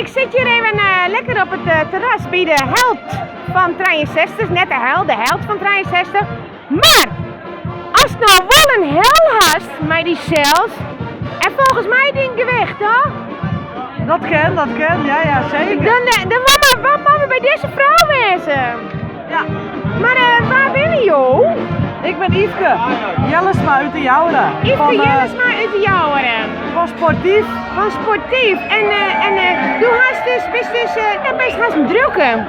Ik sit hjir even lekker op it terras by de held fan 63. Net de hel, de held fan 63. Mar ast no wol in hel hast mei dysels en folgens my dyn gewicht, toch? Dat kin, dat kin, ja, ja, seker. Dan, dan wat moatte we by dizze frou wêze. Ja. Mar wa binne jo? Ik bin Yfke Jellesma út De Jouwer. Yfke Fan, Jellesma út De Jouwer. Fan Sportief. Fan Sportief. En, en do hast dus, bist dus, ja, bist hast in bedriuwke.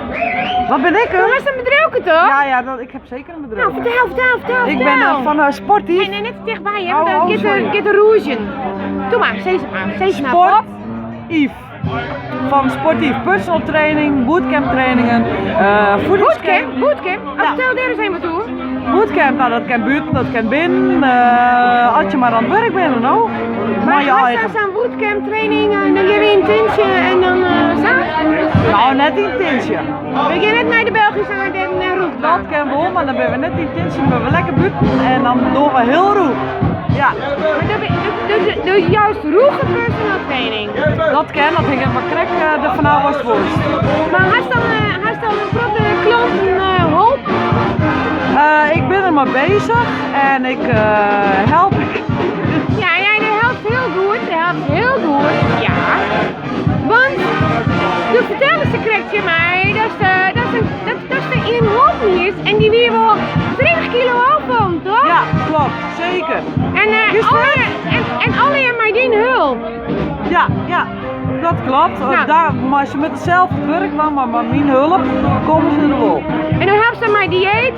Wat bin ik? Do hast in bedriuwke, toch? Ja, ja, dat, ik heb seker in bedriuw. Nou, fertel, fertel, fertel, Ik bin fan Sportief. Nee, nee, net te tichtby, hè, want Oh, dan oh, giet sorry. giet de rûzjen. Doe mar, sis it mar, sis it mar. Sport Yf. Fan Sportief personal training, bootcamp trainingen, Bootcamp? Bootcamp? Oh, Ja. Fertel dêr ris even wat oer. Bootcamp, nou dat kin bûten, dat kin binnen, as je mar oan it wurk binne, no. Mar Mei je hast eigen. dan sa'n bootcamp training, dan gean we yn tintsje en dan sa? Nou, net yn tintsje. We gean net nei de Belgische Ardennen en rûch Dat kin wol, mar dan binne we net yn tintsje, dan binne we lekker bûten en dan dogge we hiel rûch. Ja. Mar do joust rûge personal training? Dat kin, dat hinget mar krekt derfan ôf watst wolst. Mar hast al in protte klanten holpen? Ik bin der mei beuzich en ik help. Ja, ja, dat helpt hiel goed, dat helpt hiel goed, ja. Want do fertelde sakrekt tsjin my datst der ien holpen hiest en dy wie wol 30 kilo ôffallen, toch? Ja, kloppet, seker. En, Wist en allegear mei dyn help. Ja, ja, dat kloppet. Nou. Daar, mar se moatte sels it wurk dwaan, mar mei myn help komme se der wol. En dan helpst se mei dieet?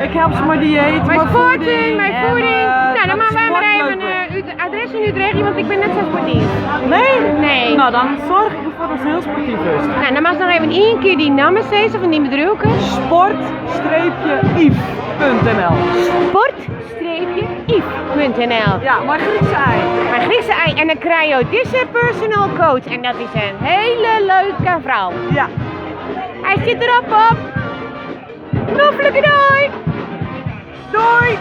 Ik help se mei dieet, Mei mei sporten, voeding. mei en, voeding. Nou, dan dat moatte wy mar sport even leuk wurdt. út adres yn útregelje, want ik bin net sa sportyf. Nee? Nee. Nou, dan soargje ik derfoar datst hiel sportyf wurdst. Nou, dan moatst noch even ien kear dyn namme sizze fan dyn bedriuwke. Sport-yf.nl. Sport-yf.nl. Ja, mei Grykske ij. Mei Grykske ij. En dan krije jo dizze personal coach. En dat is in hiele leuke frou. Ja. Hy sit derop, op. Noflike dei. Doei!